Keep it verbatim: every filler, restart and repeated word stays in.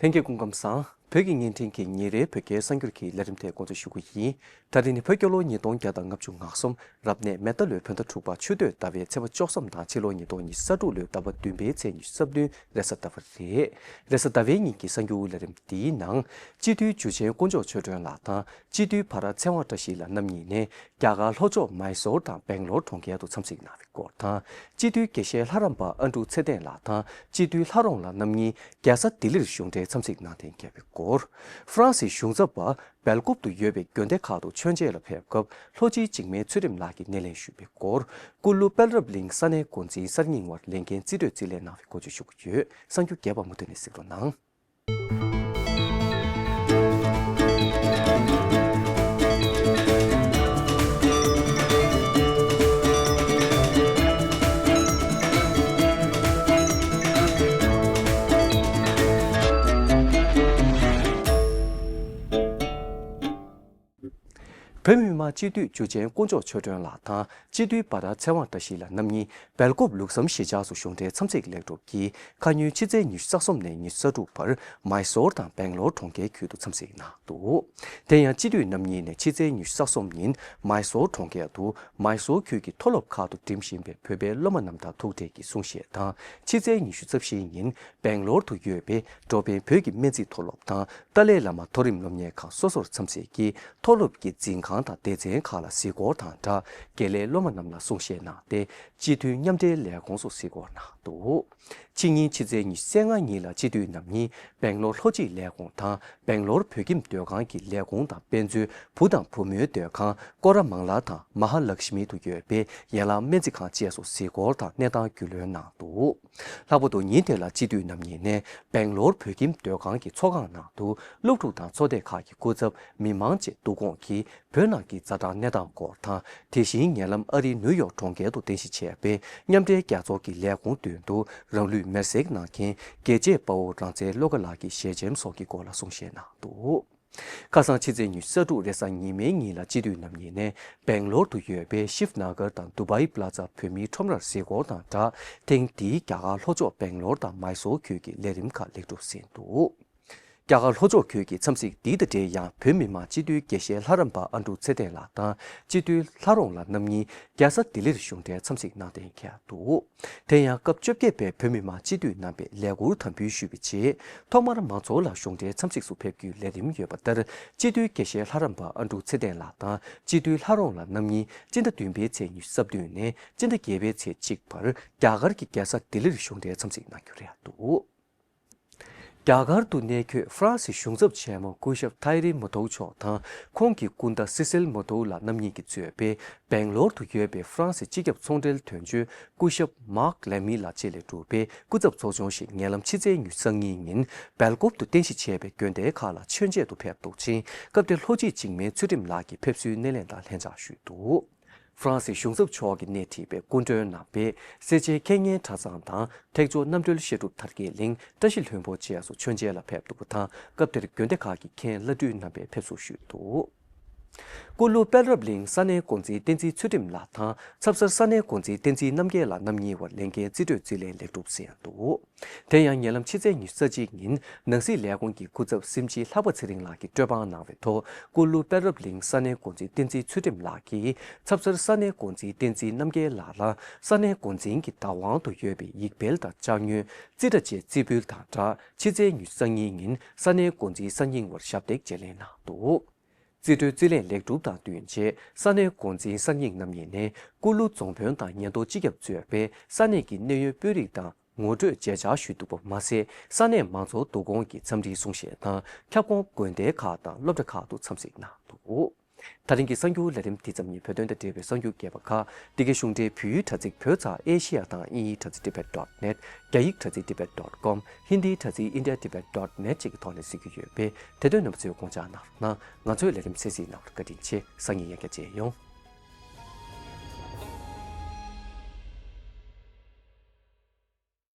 ལྷན་རྒྱས་སྐུ་ཁམས་བཟང་། བོད་ཀྱི་བརྙན་འཕྲིན་གྱི་ཉིན་རེའི་བོད་སྐད་གསར་འགྱུར་གྱི་ལས་རིམ་དེ་འགོ་འཛུགས་ཞུ་གི་ཡིན། ད་རིང་ནི་བོད་རྒྱལ་ལོ་ཉིས་སྟོང་བརྒྱ་དང་ལྔ་བཅུ་ང་གསུམ་རབ་གནས་མེ་རྟ་ལོའི་བོད་ཟླ་དྲུག་པ་ཆུ་སྟོད་ཟླ་བའི་ཚེས་པ་བཅུ་གསུམ་དང་ཕྱི་ལོ་ཉིས་སྟོང་ཉི་ཤུ་རྩ་དྲུག་ལོའི་ཟླ་བ་བདུན་པའི་ཚེས་ཉི་ཤུ་རྩ་བདུན་རེས་གཟའ་ཟླ་བ་རེད། རེས་གཟའ་ཟླ་བའི་ཉིན་གྱི་གསར་འགྱུར་ལས་རིམ་འདིའི་ནང་། སྤྱི་འཐུས་འཇུ་ཆེན་དཀོན་མཆོག་ཆོས་སྒྲོན་ལགས་དང་སྤྱི་འཐུས་བྷ་ར་ཚེ་དབང་བཀྲ་ཤིས་ལགས་རྣམ་གཉིས་ནས་རྒྱ་གར་ལྷོ་ཕྱོགས་མཱི་སོར་དང་སྦེང་ལོར་གྲོང་ཁྱེར་དུ་འཚམས་གཟིགས་གནང་བའི་སྐོར་དང་། སྤྱི་འཐུས་དགེ་བཤེས་ལྷ་རམས་པ་ཨ་འབྲུག་ཚེ་བརྟན་ལགས་དང་སྤྱི་འཐུས་ལྷ་རོང་ལགས་རྣམ་གཉིས་རྒྱལ་ས་ལྡི་ལིར་གཞུང་འབྲེལ་འཚམས་གཟིགས་གནང་གཏན་འཁེལ་བའི་སྐོར། ཧྥ་རན་སིའི་གཞུང་ཚབ་པ་སྦེལ་ཀོབ་ཏུ་ཡོད་པའི་དགོན་སྡེ་ཁག་ཏུ་མཆོད་མཇལ་ལ་ཕེབས་སྐབས་ལྷོ་སྤྱིའི་འཇིགས་མེད་ཚུལ་ཁྲིམས་ལགས་ཀྱིས་སྣེ་ལེན་ཞུས་པའི་སྐོར། ཀུ་ལུ་དཔལ་རབ་གླིང་ས་གནས་འགོ་འཛིན་གསར་རྙིང་བར་ལས་འགན་རྩིས་སྤྲོད་རྩིས་ལེན་གནང་བའི་སྐོར་བཅས་ཞུ་གི་ཡོད། གསར་འགྱུར་རྒྱས་པ་མུ་མཐུད་ནས་གཟིགས་རོགས་གནང་། བོད་མི་མང་སྤྱི་འཐུས་འཇུ་ཆེན་དཀོན་མཆོག་ཆོས་སྒྲོན་ལགས་དང་སྤྱི་འཐུས་བྷ་ར་ཚེ་དབང་བཀྲ་ཤིས་ལགས་རྣམ་གཉིས་སྦེལ་ཀོབ་ལུགས་བསམ་གཞིས་ཆགས་སུ་གཞུང་འབྲེལ་འཚམས་གཟིགས་ལེགས་གྲུབ་ཀྱིས་ཁ་ཉིན་ཕྱི་ཚེས་ཉི་ཤུ་རྩ་གསུམ་ནས་ཉི་ཤུ་རྩ་དྲུག་བར་མཱི་སོར་དང་སྦེང་ལོར་གྲོང་ཁྱེར་ཁུལ་དུ་འཚམས་གཟིགས་གནང་འདུག་དེ་ཡང་སྤྱི་འཐུས་རྣམ་གཉིས་ནས་ཕྱི་ཚེས་ཉི་ཤུ་རྩ་གསུམ་ཉིན་མཱི་སོར་གྲོང་ཁྱེར་དུ་མཱི་སོར་ཁུལ་གྱི་མཐོ་སློབ་ཁག་ཏུ་འགྲིམ་བཞིན་པའི་བོད་པའི་སློབ་མ་རྣམས་དང་ཐུག་འཕྲད་ཀྱིས་གསུང་བཤད་དང་། ཕྱི་ཚེས་ཉི་ཤུ་རྩ་བཞིའི་ཉིན་སྦེང་ལོར་དུ་ཡོད་པའི་འགྲོ་ཕན་བོད་ཀྱི་སྨན་རྩིས་མཐོ་སློབ་དང་ཏཱ་ལའི་བླ་མ་མཐོ་རིམ་སློབ་གཉེར་ཁང་སོ་སོར་འཚམས་གཟིགས་ཀྱིས་མཐོ་སློབ་ཀྱི་འཛིན་ཁང་དང་སྡེ་ཚན་ཁག་ལ་གཟིགས་སྐོར་དང་སྦྲགས་དགེ་ལས་སློབ་མ་རྣམས་ལ་གསུང་བཤད་གནང་སྟེ་སྤྱི་འཐུས་མཉམ་འབྲེལ་ལས་ཁུངས་སུ་གཟིགས་སྐོར་གནང་འདུག་ཕྱི་ཉིན་ཕྱི་ཚེས་ཉི་ཤུ་རྩ་ལྔ་ཉིན་ལ་སྤྱི་འཐུས་རྣམ་གཉིས་སྦེང་ལོར་ལྷོ་སྤྱི་ལས་ཁུངས་དང་སྦེང་ལོར་བོད་ཁྱིམ་སྡོད་ཁང་གི་ལས་ཁུངས་དང་དཔེ་མཛོད་བུ་དང་བུ་མོའི་སྡོད་ཁང་ཀོ་ར་མང་ལ་དང་མ་ཧ་ལག་ཤི་མི་དུ་ཡོད་པའི་ཡན་ལག་སྨན་རྩིས་ཁང་བཅས་སུ་གཟིགས་སྐོར་དང་གནས་སྟངས་རྒྱུས་ལོན་གནང་འདུག་ལྷག་པར་དུ་ཉིན་དེ་ལ་སྤྱི་འཐུས་རྣམ་གཉིས་ནས་སྦེང་ལོར་བོད་ཁྱིམ་སྡོད་ཁང་གི་ཚོགས་ཁང་ནང་དུ་སློབ་ཕྲུག་དང་ཚོགས་སྡེ་ཁག་གི་སྐུ་ཚབ་མི་མང་བཅས་འདུ་སྐོང་གིས་བོད་ནང་གི་ཛ་དྲག་གནས་སྟངས་སྐོར་དང་། དེ་བཞིན་ཉེ་ལམ་ཨ་རིའི་ནིའུ་ཡོག་གྲོང་ཁྱེར་དུ་རྟེན་གཞི་བྱས་པའི་མཉམ་འབྲེལ་རྒྱལ་ཚོགས་ཀྱི་ལས་ཁུངས་མདུན་དུ་རང་ལུས་མེར་སྲེག་གནང་མཁན་རྒྱལ་གཅེས་དཔའ་བོ་རང་བཙན་བློ་དགའ་ལགས་ཀྱི་ཞལ་ཆེམས་སོགས་ཀྱི་སྐོར་ལ་གསུང་བཤད་གནང་འདུག་ཁ་སང་ཕྱི་ཚེས་ཉི་ཤུ་རྩ་དྲུག་རེས་གཟའ་ཉི་མའི་ཉིན་ལ་སྤྱི་འཐུས་རྣམ་གཉིས་ནས་སྦེང་ལོར་དུ་ཡོད་པའི་ཤིབ་ན་གར་དང་དུ་བྷའི་པ་ལ་ཛ་བོད་མིའི་ཁྲོམ་རར་གཟིགས་སྐོར་དང་སྦྲགས། ཐེངས་འདིའི་རྒྱ་གར་ལྷོ་ཕྱོགས་སྦེང་ལོར་དང་མཱི་སོར་ཁུལ་གྱི་ལས་རིམ་ཁག་ལེགས་གྲུབ་ཟིན་འདུག་རྒྱ་གར་ལྷོ་ཕྱོགས་ཁུལ་གྱི་འཚམས་གཟིགས་འདི་དང་འབྲེལ་ཡང་བོད་མི་མང་སྤྱི་འཐུས་དགེ་བཤེས་ལྷ་རམས་པ་ཨ་འབྲུག་ཚེ་བརྟན་ལགས་དང་སྤྱི་འཐུས་ལྷ་རོང་ལགས་རྣམ་གཉིས་རྒྱལ་ས་ལྡི་ལིར་གཞུང་འབྲེལ་འཚམས་གཟིགས་གནང་གཏན་འཁེལ་འདུག་དེ་ཡང་སྐབས་བཅོ་བརྒྱད་པའི་བོད་མི་མང་སྤྱི་འཐུས་རྣམ་པས་ལས་འཁུར་དམ་འབུལ་ཞུས་པའི་རྗེས། ཐོག་མར་མང་ཚོགས་ལ་གཞུང་འབྲེལ་འཚམས་གཟིགས་སུ་ཕེབས་རྒྱུའི་ལས་རིམ་ཡོད་པ་ལྟར། སྤྱི་འཐུས་དགེ་བཤེས་ལྷ་རམས་པ་ཨ་འབྲུག་ཚེ་བརྟན་ལགས་དང་སྤྱི་འཐུས་ལྷ་རོང་ལགས་རྣམ་གཉིས་སྤྱི་ཟླ་བདུན་པའི་ཚེས་ཉི་ཤུ་རྩ་བདུན་ནས་སྤྱི་ཟླ་བརྒྱད་པའི་ཚེས་གཅིག་བར་རྒྱ་གར་གྱི་རྒྱལ་ས་ལྡི་ལིར་གཞུང་འབྲེལ་འཚམས་གཟིགས་གནང་རྒྱུ་རེད་འདུག་རྒྱ་གར་དུ་གནས་འཁོད་ཧྥ་རན་སིའི་གཞུང་ཚབ་ཆེན་མོ་སྐུ་ཞབས་ཐའི་རི་མོ་ཐོའུ་མཆོག་དང་ཁོང་གི་སྐུ་ཟླ་སི་སིལ་མོ་ཐོའུ་ལགས་རྣམ་གཉིས་ཀྱིས་གཙོས་པའི་སྦེང་ལོར་དུ་ཡོད་པའི་ཧྥ་རན་སིའི་སྤྱི་ཁྱབ་ཚོང་འབྲེལ་དོན་གཅོད་སྐུ་ཞབས་མཱག་ལེ་མི་ལགས་བཅས་ལས་གྲུབ་པའི་སྐུ་ཚབ་ཚོགས་ཆུང་ཞིག་ཉེ་ལམ་ཕྱི་ཚེས་ཉི་ཤུ་རྩ་གཉིས་ཉིན་སྦེལ་ཀོབ་ཏུ་རྟེན་གཞི་བྱས་པའི་དགོན་སྡེ་ཁག་ལ་མཆོད་མཇལ་དུ་ཕེབས་འདུག་ཅིང་། སྐབས་དེར་ལྷོ་སྤྱི་འཇིགས་མེད་ཚུལ་ཁྲིམས་ལགས་ཀྱིས་ཕེབས་བསུའི་སྣེ་ལེན་དང་ལྷན་ཕྱག་ཞུས་འདུག་ཧྥ་རན་སིའི་གཞུང་ཚབ་མཆོག་གིས་སྣེ་ཁྲིད་པའི་སྐུ་མགྲོན་རྣམ་པས་སེར་བྱེས་མཁས་སྙན་གྲྭ་ཚང་དང་ཐེག་མཆོག་རྣམ་གྲོལ་བཤད་སྒྲུབ་དར་རྒྱས་གླིང་བཀྲ་ཤིས་ལྷུན་པོ་བཅས་སུ་མཆོད་མཇལ་ལ་ཕེབས་འདུག་པ་དང་། སྐབས་དེར་དགོན་སྡེ་ཁག་གི་མཁན་བླ་སྤྲུལ་རྣམ་པས་ཕེབས་བསུ་ཞུས་འདུག་ཀུ་ལུ་དཔལ་རབ་གླིང་ས་གནས་འགོ་འཛིན་བསྟན་འཛིན་ཚུལ་ཁྲིམས་ལགས་དང་ཚབ་སར་ས་གནས་འགོ་འཛིན་བསྟན་འཛིན་རྣམ་རྒྱལ་ལགས་རྣམ་གཉིས་བར་ལས་འགན་རྩིས་སྤྲོད་རྩིས་ལེན་ལེགས་གྲུབ་ཟིན་འདུག་དེ་ཡང་ཉེ་ལམ་ཕྱི་ཚེས་ཉི་ཤུ་རྩ་གཅིག་ཉིན་ནང་སྲིད་ལས་ཁུངས་ཀྱི་སྐུ་ཚབ་སྲིད་སྤྱི་ལྷག་པ་ཚེ་རིང་ལགས་ཀྱིས་སྤྲོད་དཔང་གནང་བའི་ཐོག་ཀུ་ལུ་དཔལ་རབ་གླིང་ས་གནས་འགོ་འཛིན་བསྟན་འཛིན་ཚུལ་ཁྲིམས་ལགས་ཀྱིས་ཚབ་སར་ས་གནས་འགོ་འཛིན་བསྟན་འཛིན་རྣམ་རྒྱལ་ལགས་ལ་ས་གནས་འགོ་འཛིན་གྱི་བདག་དབང་དུ་ཡོད་པའི་ཡིག་འབེལ་དང་ཅ་དངོས། རྩིས་ཁྲ་བཅས་རྩིས་འབུལ་དང་སྦྲགས་ཕྱི་ཚེས་ཉི་ཤུ་རྩ་གཉིས་ཉིན་ས་གནས་འགོ་འཛིན་གསར་རྙིང་བར་ཞབས་འདེགས་བརྗེ་ལེན་གནང་འདུག་རྩིས་སྤྲོད་རྩིས་ལེན་ལེགས་གྲུབ་དང་བསྟུན་རྗེས་ས་གནས་འགོ་འཛིན་གསར་རྙིང་རྣམ་གཉིས་ནས་ཀུ་ལུ་རྫོང་དཔོན་དང་ཉེན་རྟོག་སྤྱི་ཁྱབ་གཙོས་པའི་ས་གནས་ཀྱི་གནས་ཡུལ་དཔོན་རིགས་དང་ངོ་སྤྲོད་མཇལ་བཅར་ཞུས་འདུག་པ་མ་ཟད། ས་གནས་མང་ཚོགས་འདུ་སྐོང་གིས་འཚམས་འདྲིའི་གསུང་བཤད་དང་ཁྱབ་ཁོངས་དགོན་སྡེ་ཁག་དང་སློབ་གྲྭ་ཁག་ཏུ་འཚམས་གཟིགས་གནང་འདུག་ད་རིང་གི་གསར་འགྱུར་ལས་རིམ་འདི་ཙམ་ཡིན། བོད་དོན་དང་འབྲེལ་བའི་གསར་འགྱུར་རྒྱས་པ་ཁག་འདི་གའི་གཞུང་འབྲེལ་བོད་ཡིག་དྲ་ཚིགས་བོད་ཙ་ཨེ་ཤེ་ཡ་དང་དབྱིན་ཡིག་དྲ་ཚིགས་tibet dot net། རྒྱ་ཡིག་དྲ་ཚིགས་tibet dot com། ཧིན་དིའི་དྲ་ཚིགས india tibet dot net བཅས་ཀྱི་ཐོག་ནས་གཟིགས་རྒྱུ་ཡོད་པས། དེ་དོན་རྣམ་པ་ཚོས་དགོངས་འཇགས་གནང་རོགས་གནང་། ང་ཚོའི་ལས་རིམ་གསན་གཟིགས་གནང་བར་བཀའ་དྲིན་ཆེ། སང་ཉིན་ཡང་བསྐྱར་མཇལ་ཡོང་།